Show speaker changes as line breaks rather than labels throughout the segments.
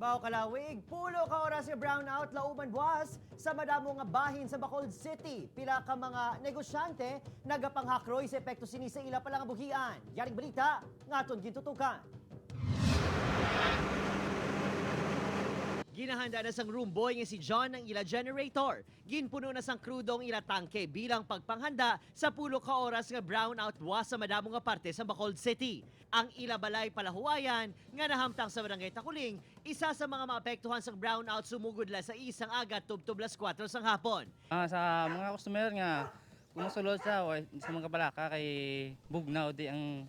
Mao kalawig, pulo ka oras nga brownout lauman buwas sa madamo nga bahin sa Bacolod City. Pila ka mga negosyante nagapanghakroy sa epekto sini sa ila palangabuhian. Yaring balita, ngaton gintutukan. Ginahanda na sang room boy nga si John ang ila generator. Ginpuno na sang krudo ang ila tangke bilang pagpanghanda sa pulo ka oras nga brownout buwas sa madamo nga parte sa Bacolod City. Ang ila balay palahuwayan nga nahamtang sa Barangay Taculing, isa sa mga maapektuhan sang brownout sumugod la sa isang aga tubtob las 4 sang hapon.
Sa mga customer nga kumusulod sa o sa mga balaka kay bugnaw di ang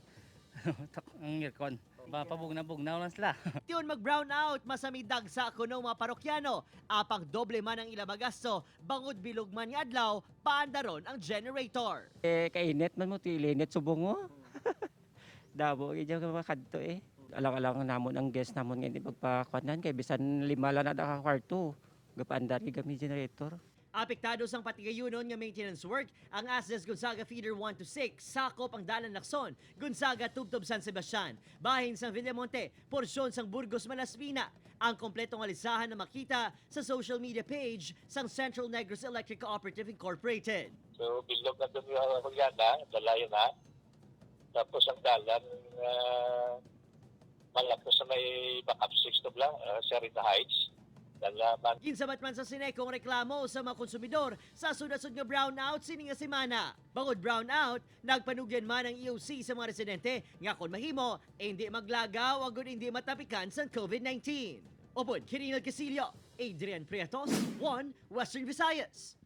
ang aircon. Ba pabugnaw-bugnaw lang sila.
Tion mag-brown out, masami dagsa kuno mga parokyano. Apang doble man ang ila magasto, bangod bilog man nga adlaw, paandaron ang generator.
Eh, kainit man mo, tilinit subong mo. Dabo, gidyo ka makadto eh. Alang-alang namon ang guest namon nga hindi magpakwanan kay bisan lima lang na ka kwarto. Gapaandar kay kami generator.
Apektado sang patigayunon nga maintenance work ang Asdes Gonzaga Feeder 1 to 6, sakop ang Dalan Lacson, Gonzaga Tubtob San Sebastian, bahin sang Villamonte, porsyon sang Burgos Malaspina. Ang kompletong alisahan na makita sa social media page sang Central Negros Electric Cooperative Incorporated.
So, bilog na doon yung Juliana, dalayo na. Tapos ang dalan, malapit sa may backup 6 to lang, Serena Heights. Dala man
Ginsabat man sa Sineco ang reklamo sa mga konsumidor sa sunod-sunod nga brownout sini nga semana. Bangod brownout, nagpanugyan man ang EOC sa mga residente nga kon mahimo, hindi maglagaw agud hindi matapikan sa COVID-19. Upod, Kirinal Casillo, Adrian Prietos, 1 Western Visayas.